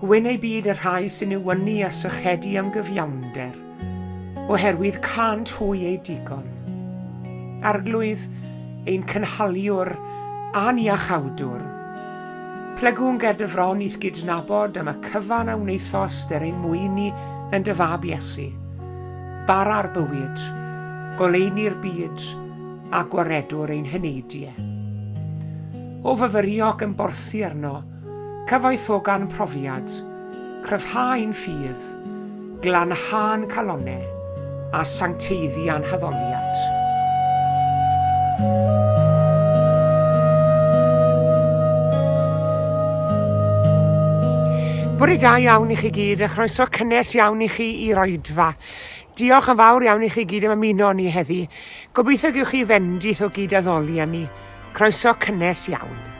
Gwyn eu byd y rhai sy'n newynu a sychedu am gyfiawnder, oherwydd cânt hwy eu digon. Arglwydd, ein cynhaliwr a'n iachawdwr, plegwn ger dy fron i'th gydnabod am y cyfan a wnaethost er ein mwyn ni yn dy fab Iesu. Bara'r bywyd, goleuni'r byd, a gwaredwr ein heneidiau. O fyfyrio ac ymborthi arno, cyfoethoga'n profiad, cryfhau'n ffydd, glanhau'n calonnau, a sancteiddio'n haddoliad. Bore da iawn i chi gyd a chroeso cynnes iawn i chi i'r oedfa. Diolch yn fawr iawn i chi gyd am ymuno â ni heddi. Gobeithio gewch chi fendith o gyd addoli â ni. Croeso cynnes iawn.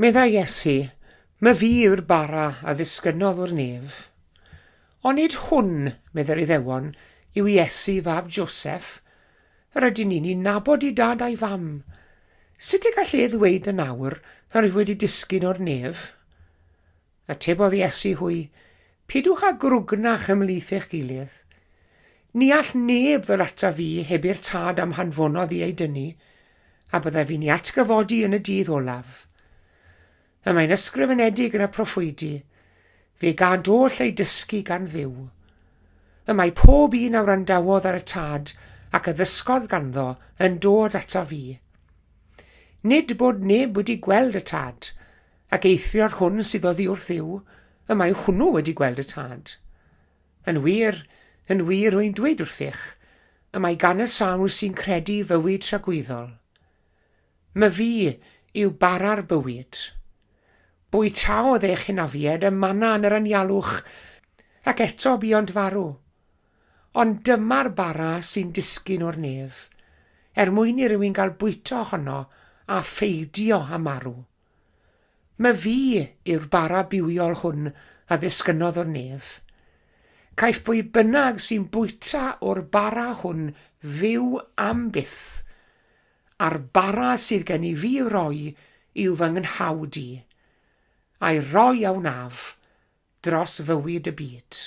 Meddai Iesu, Myfi yw'r bara a ddisgynnodd o'r nef. Onid hwn, meddai'r Iddewon, yw Iesu fab Joseph? Yr ydyn ni'n ei nabod i dad a'i fam. Sut y gall e ddweud yn awr, Yr wyf wedi disgyn o'r nef? Atebodd Iesu hwy, Pidwch â grwgnach ymhlith eich gilydd. Ni all neb ddod ataf fi heb i'r Tad a'm hanfonodd i ei dynnu, a byddaf fi'n ei atgyfodi yn y dydd olaf. Y mae'n ysgrifenedig yn y proffwydi, Fe gânt oll eu dysgu gan Dduw. Y mae pob un a wrandawodd ar y Tad ac a ddysgodd ganddo yn dod ataf fi. Nid bod neb wedi gweld y Tad, Ac eithrio'r hwn sydd oddi wrth Dduw, y mae hwnnw wedi gweld y Tad. Yn wir, yn wir, rwy'n dweud wrthych, y mae gan y sawl sy'n credu fywyd tragwyddol. Myfi yw bara'r bywyd. Bwytaodd eich hynafied y manna yn yr anialwch, ac eto buont farw. Ond dyma'r bara sy'n disgyn o'r nef, er mwyn i rywun gael bwyta ohono a pheidio â marw. Myfi yw'r bara bywiol hwn a ddisgynnodd o'r nef. Caiff pwy bynnag sy'n bwyta o'r bara hwn fyw am byth, a'r bara sydd gen i fi i'w roi yw fy nghnawd i, a'i roi a wnaf dros fywyd y byd.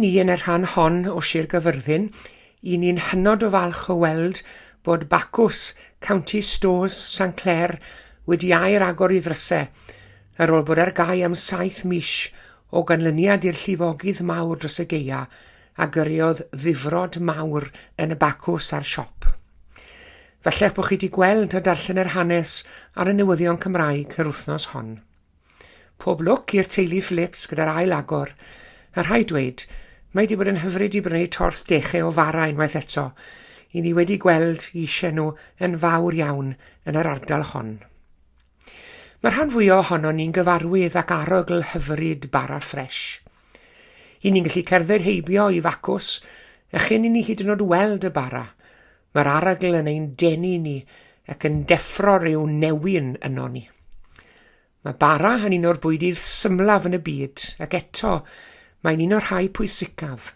ni yn y rhan hon o Sir Gaerfyrddin, i ni'n hynod o falch o weld bod Bacws County Stores Sanclêr wedi air agor i ddrysau ar ôl bod ar gau am saith mis o ganlyniad i'r llifogydd mawr dros y gaea a gyriodd ddifrod mawr yn y bacws a'r siop. Falle'ch bod chi wedi gweld a darllen yr hanes ar y newyddion Cymraeg yr wythnos hon. Pob lwc i'r teulu Phillips gyda'r ail agor, a rhaid dweud, mae wedi bod yn hyfryd i brynu torth deche o fara unwaith eto, i ni wedi gweld eisiau nhw yn fawr iawn yn yr ardal hon. Mae'r rhan fwyaf ohonon ni'n gyfarwydd ac arogl hyfryd bara ffresh. I ni'n gallu cerdded heibio i facws, a chyn i ni hyd yn oed weld y bara, Mae'r arogl yn ein denu ni ac yn deffro rhyw newyn yno ni. Mae bara yn un o'r bwydydd symlaf yn y byd ac eto mae'n un o'r rhai pwysicaf.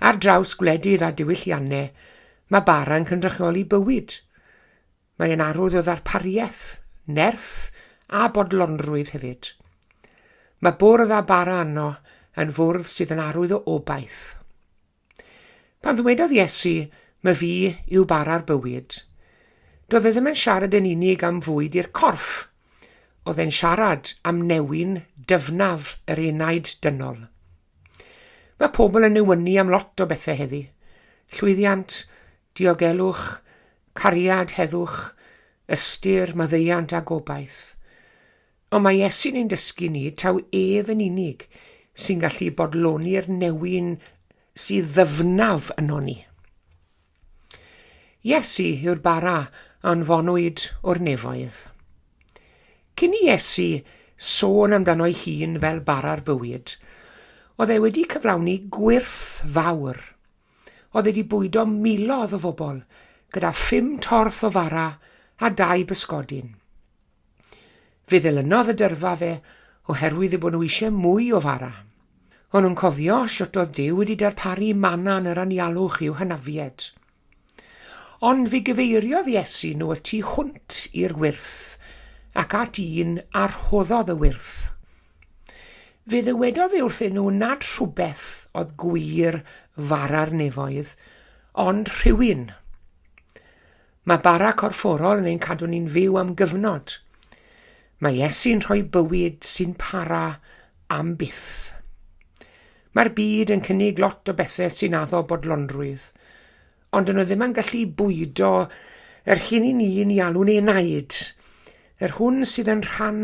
Ar draws gwledydd a diwylliannau, mae bara yn cynrychioli bywyd. Mae yn arwydd o ddarpariaeth, nerth a bodlonrwydd hefyd. Mae bwrdd â bara yno yn fwrdd sydd yn arwydd o obaith. Pan ddwedodd Iesu, My fi yw bara'r bywyd, doedd e ddim yn siarad yn unig am fwyd i'r corff, oedd e'n siarad am newyn dyfnaf yr enaid dynol. Mae pobl yn newynu am lot o bethau heddi. Llwyddiant, diogelwch, cariad, heddwch, ystyr, maddeuant a gobaith. Ond mae Iesu'n ein dysgu ni taw ef yn unig sy'n gallu bodloni'r newyn sydd ddyfnaf yno ni. Iesu yw'r bara a anfonwyd o'r nefoedd. Cyn i Iesu sôn amdano'i hun fel bara'r bywyd, oedd e wedi cyflawni gwyrth fawr. Oedd e wedi bwydo miloedd o fobl gyda phum torth o fara a dau bysgodyn. Fe ddilynodd y dyrfa fe oherwydd eu bod nhw eisiau mwy o fara. O'n nhw'n cofio shwt oedd Duw wedi darparu manna yn yr anialwch i'w hynafiaid. Ond fe gyfeiriodd Iesu nhw y tu hwnt i'r wyrth ac at un a rhoddodd y wyrth. Fe ddywedodd e wrthyn nhw nad rhywbeth oedd gwir fara'r nefoedd, ond rhywun. Mae bara corfforol yn ein cadw ni'n fyw am gyfnod. Mae Iesu'n rhoi bywyd sy'n para am byth. Mae'r byd yn cynnig lot o bethau sy'n addo bodlonrwydd, ond dyn nhw ddim yn gallu bwydo yr hyn i ni'n i alw'n enaid, yr hwn sydd yn rhan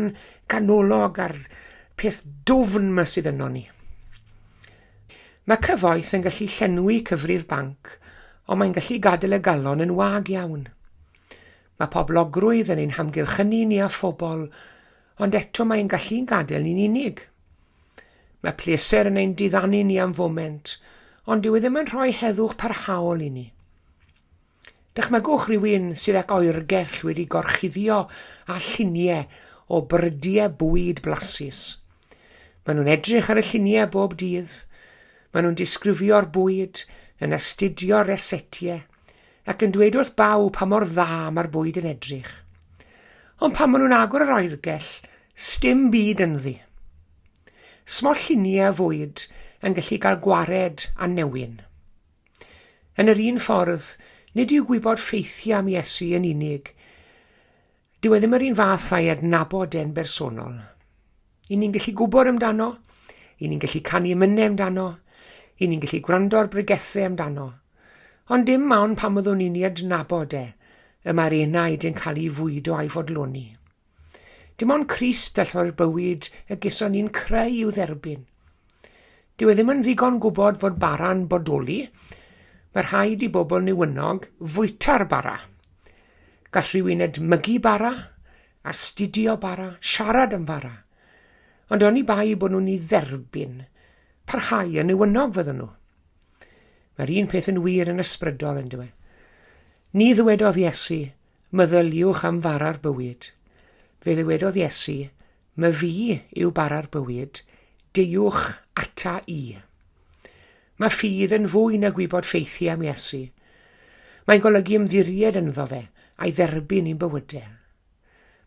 ganolog a'r peth dwfn ma sydd yno ni. Mae cyfoeth yn gallu llenwi cyfrif banc, ond mae'n gallu gadael y galon yn wag iawn. Mae poblogrwydd yn ein hamgylchynu ni â phobl, ond eto mae'n gallu'n gadael ni'n unig. Mae pleser yn ein diddanu ni am foment, ond dyw e ddim yn rhoi heddwch parhaol i ni. Dychmygwch rywun sydd ag oergell wedi gorchuddio â lluniau o brydiau bwyd blasus. Maen nhw'n edrych ar y lluniau bob dydd. Maen nhw'n disgrifio'r bwyd, yn astudio'r resetiau, ac yn dweud wrth bawb pa mor dda mae'r bwyd yn edrych. Ond pan maen nhw'n agor yr oergell, sdim byd ynddi. Smo lluniau fwyd yn gallu cael gwared â newyn. Yn yr un ffordd, nid yw gwybod ffeithiau am Iesu yn unig. Dyw e ddim yr un fath a'i adnabod e'n bersonol. I ni'n gallu gwybod amdano, i ni'n gallu canu emynau amdano, i ni'n gallu gwrando ar bregethau amdano. Ond dim ond pan byddwn ni'n ei adnabod e, y mae'r enaid yn cael ei fwydo a'i fodloni. Dim ond Crist all rhoi'r bywyd y geson ni'n creu i'w dderbyn. Dyw e ddim yn ddigon gwybod fod bara'n bodoli. Mae rhaid i bobl newynog fwyta'r bara. Gall rhywun edmygu bara, astudio bara, siarad am fara. Ond oni bai bod nhw'n ei dderbyn, parhau yn newynog fydden nhw. Mae'r un peth yn wir yn ysbrydol, yn dyw e. Ni ddywedodd Iesu, Meddyliwch am fara'r bywyd. Fe ddywedodd Iesu, My fi yw bara'r bywyd, deuwch ata i. Mae ffydd yn fwy na gwybod ffeithiau am Iesu. Mae'n golygu ymddiried ynddo fe a'i dderbyn i'n bywydau.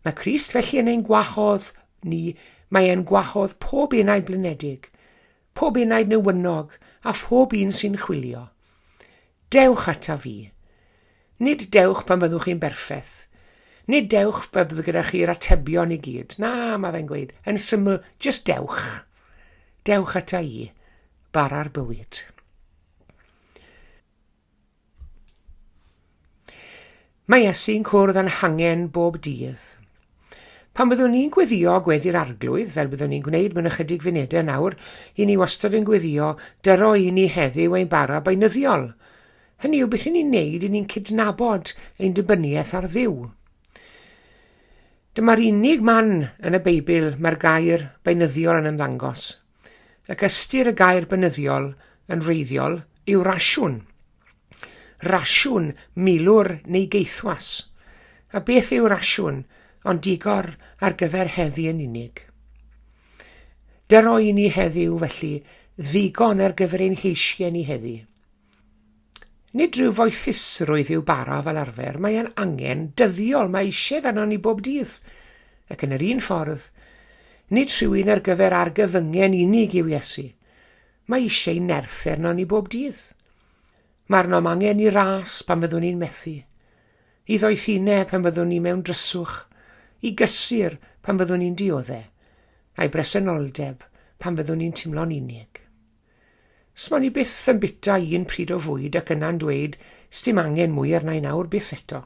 Mae Crist felly yn ein gwahodd ni, mae e'n gwahodd pob enaid blinedig. Pob enaid newynog a phob un sy'n chwilio. Dewch ata fi. Nid dewch pan fyddwch chi'n berffeth. Nid dewch pan fydd gyda chi'r atebion i gyd. Na, mae fe'n gweud, yn syml, jyst dewch. Dewch ata i, bara'r bywyd. Mae Iesu'n cwrdd â'n hangen bob dydd. Pan byddwn ni'n gweddio gweddi'r Arglwydd, fel byddwn ni'n gwneud mewn ychydig funudau nawr, i ni wastad yn gweddio, dyro i ni heddiw ein bara beunyddiol. Hynny yw, beth i ni'n neud, i ni'n cydnabod ein dibyniaeth ar Dduw. Dyma'r unig man yn y Beibl mae'r gair beunyddiol yn ymddangos. Ac ystyr y gair beunyddiol yn wreiddiol yw rasiwn. Rasiwn, milwr neu geithwas. A beth yw rasiwn ond digor ar gyfer heddi yn unig? Dyro i ni heddiw, felly, ddigon ar gyfer ein heisiau ni heddi. Nid rhyw foethusrwydd yw bara fel arfer, mae e'n angen dyddiol, mae eisiau fe arnon ni bob dydd. Ac yn yr un ffordd, nid rhywun ar gyfer argyfyngen unig yw Iesu. Mae eisiau nerth arnon ni bob dydd. Mae arnom angen i ras pan fyddwn ni'n methu, i ddoethineb pan fyddwn ni mewn dryswch, i gysur pan fyddwn ni'n diodde, a'i bresenoldeb pan fyddwn ni'n teimlo'n unig. Smo ni byth yn bita un pryd o fwyd ac yna'n dweud 'sdim angen mwy arna i nawr byth eto.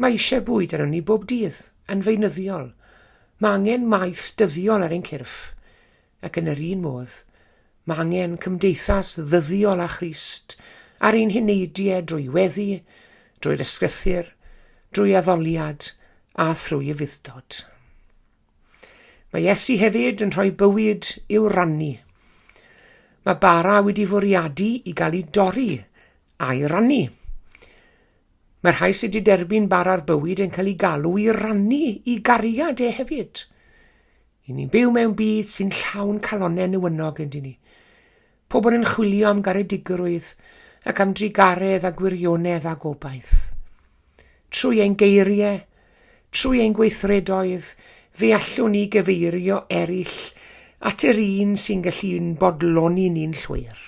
Mae eisiau bwyd arnon ni bob dydd, yn feunyddiol. Mae angen maeth dyddiol ar ein cyrff. Ac yn yr un modd, mae angen cymdeithas ddyddiol â Christ ar ein heneidiau drwy weddi, drwy'r ysgrythur, drwy addoliad a thrwy ufudd-dod. Mae Iesu hefyd yn rhoi bywyd i'w rannu. Mae bara wedi fwriadu i gael ei dorri a'i rannu. Mae'r rhai sydd wedi derbyn bara'r bywyd yn cael ei galw i rannu i gariad e hefyd. I ni'n byw mewn byd sy'n llawn calonnau newynog yn ni. Pobl yn chwilio am garedigrwydd ac am drugaredd a gwirionedd a gobaith. Trwy ein geiriau, trwy ein gweithredoedd, fe allwn ni gyfeirio eraill at yr un sy'n gallu'n bodloni ni'n llwyr.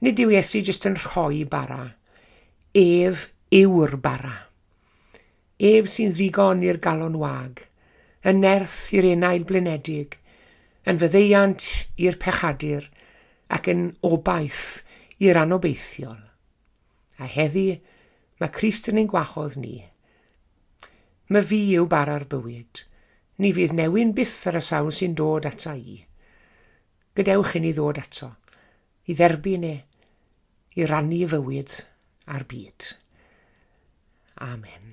Nid yw Iesu jyst yn rhoi bara. Ef yw'r bara. Ef sy'n ddigon i'r galon wag, yn nerth i'r enaid blinedig, yn faddeuant i'r pechadur, ac yn obaith i'r anobeithiol. A heddi, mae Crist yn ein gwahodd ni. Myfi yw bara'r bywyd. Ni fydd newyn byth ar y sawl sy'n dod ata i. Gadewch i ni ddod ato, i dderbyn e, i rannu fywyd a'r byd. Amen.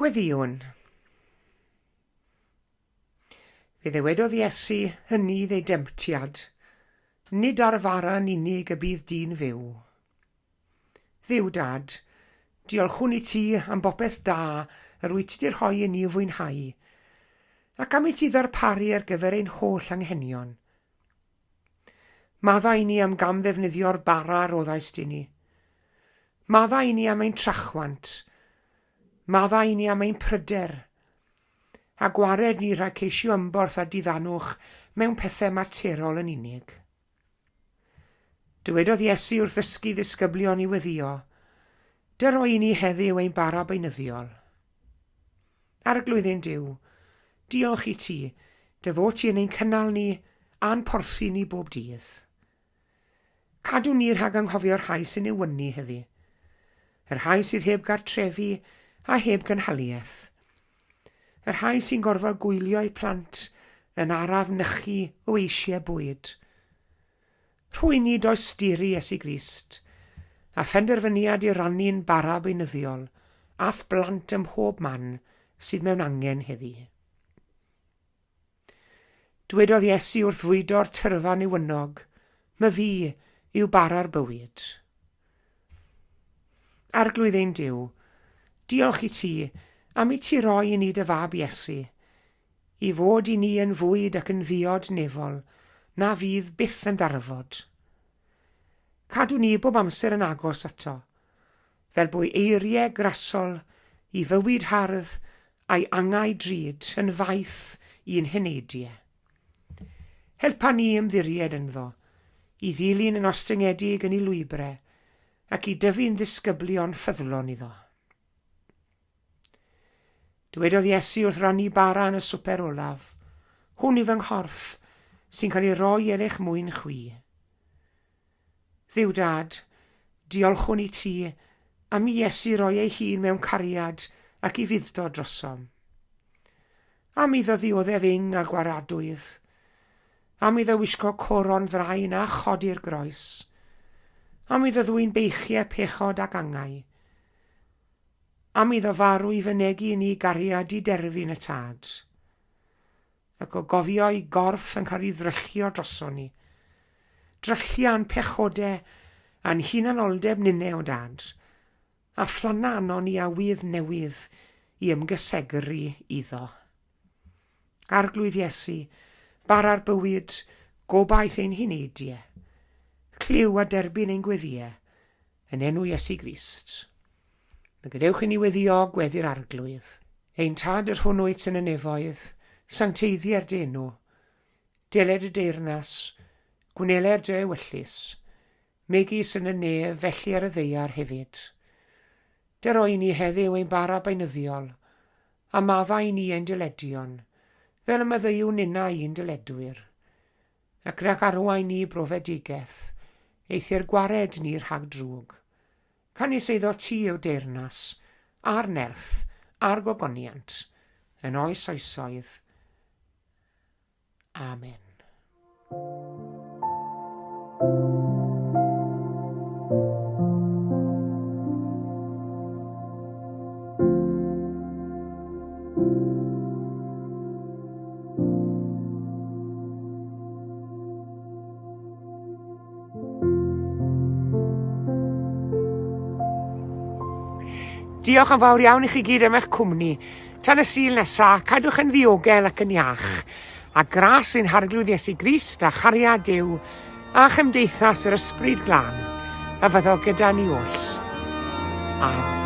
Gweddïwn. Fe ddywedodd Iesu yn nydd ei demtiad, Nid ar fara'n unig y bydd dyn fyw. Dduw Dad, diolchwn i ti am bopeth da yr wyt ti 'di rhoi i ni i'w fwynhau, ac am i ti ddarparu ar gyfer ein holl anghenion. Maddau i ni am gamddefnyddio'r bara a roddaist i ni. Maddau i ni am ein trachwant. Maddau i ni am ein pryder. A gwared ni rhag ceisio ymborth a diddanwch mewn pethau materol yn unig. Dywedodd Iesu wrth ddysgu ddisgyblion i weddïo, Dyro i ni heddiw ein bara beunyddiol. Arglwydd ein Duw, diolch i ti, dy fod ti yn ein cynnal ni a'n porthi ni bob dydd. Cadw ni rhag anghofio'r rhai sy'n newynu heddi, y rhai sydd heb gartrefi a heb gynhaliaeth, y rhai sy'n gorfod gwylio eu plant yn araf nychu o eisiau bwyd. Rhwy nid oes stiri Iesu Grist, a phenderfyniad i rannu'n bara beunyddiol a'th blant ym mhob man sydd mewn angen heddi. Dwedodd Iesu wrth fwydo'r tyrfa newynog, Myfi yw bara'r bywyd. Arglwydd ein Duw, diolch i ti am i ti roi i ni dy fab Iesu, i fod i ni yn fwyd ac yn ddiod nefol na fydd byth yn darfod. Cadw ni bob amser yn agos ato, fel bwy eiriau grasol i fywyd hardd a'i angau drud yn faeth i'n heneidie. Helpa ni ymddiried ynddo, i ddilyn yn ostyngedig yn ei lwybre, ac i dyfu'n ddisgyblion ffyddlon iddo. Dywedodd Iesu wrth rannu bara yn y swper olaf, Hwn yw fy nghorff, sy'n cael ei roi er eich mwyn chwi. Dduw Dad, diolchwn i ti am i Iesu roi ei hun mewn cariad ac ufudd-dod drosom. Am iddo ddioddef ing a gwaradwydd. Am iddo wisgo coron ddrain a chodi'r groes. Am iddo ddwyn beichiau pechod ac angau. Am iddo farw i fynegi i ni gariad diderfyn y Tad. Ac o gofio'i gorff yn cael ei ddryllio droson ni. Dryllia'n pechode a'n hunanoldeb ninne, o Dad, a phlanna arnon ni awydd newydd i ymgysegru iddo. Arglwydd Iesu, bara'r bywyd, gobaith ein huneidie. Clyw a derbyn ein gweddïe, yn enw Iesu Grist. Na gadewch i ni weddïo gweddi'r Arglwydd. Ein Tad yr hwn wyt yn y nefoedd, sancteiddier dy enw. Deled y deyrnas, gwneler dy ewyllys, megis yn y nef felly ar y ddaear hefyd. Dyro i ni heddiw ein bara beunyddiol, a maddau i ni ein dyledion, fel y maddeuwn ninnau i'n dyledwyr. Ac nac arwain ni i brofedigaeth, eithr gwared ni rhag drwg. Canys eiddo ti yw'r deyrnas, a'r nerth, a'r gogoniant, yn oes oesoedd. Amen. Diolch yn fawr iawn i chi gyd am eich cwmni. Tan y Sul nesa, cadwch yn ddiogel ac yn iach. A gras ein Harglwydd Iesu Grist a chariad Duw a chymdeithas yr Ysbryd Glân a fyddo gyda ni oll. Amen.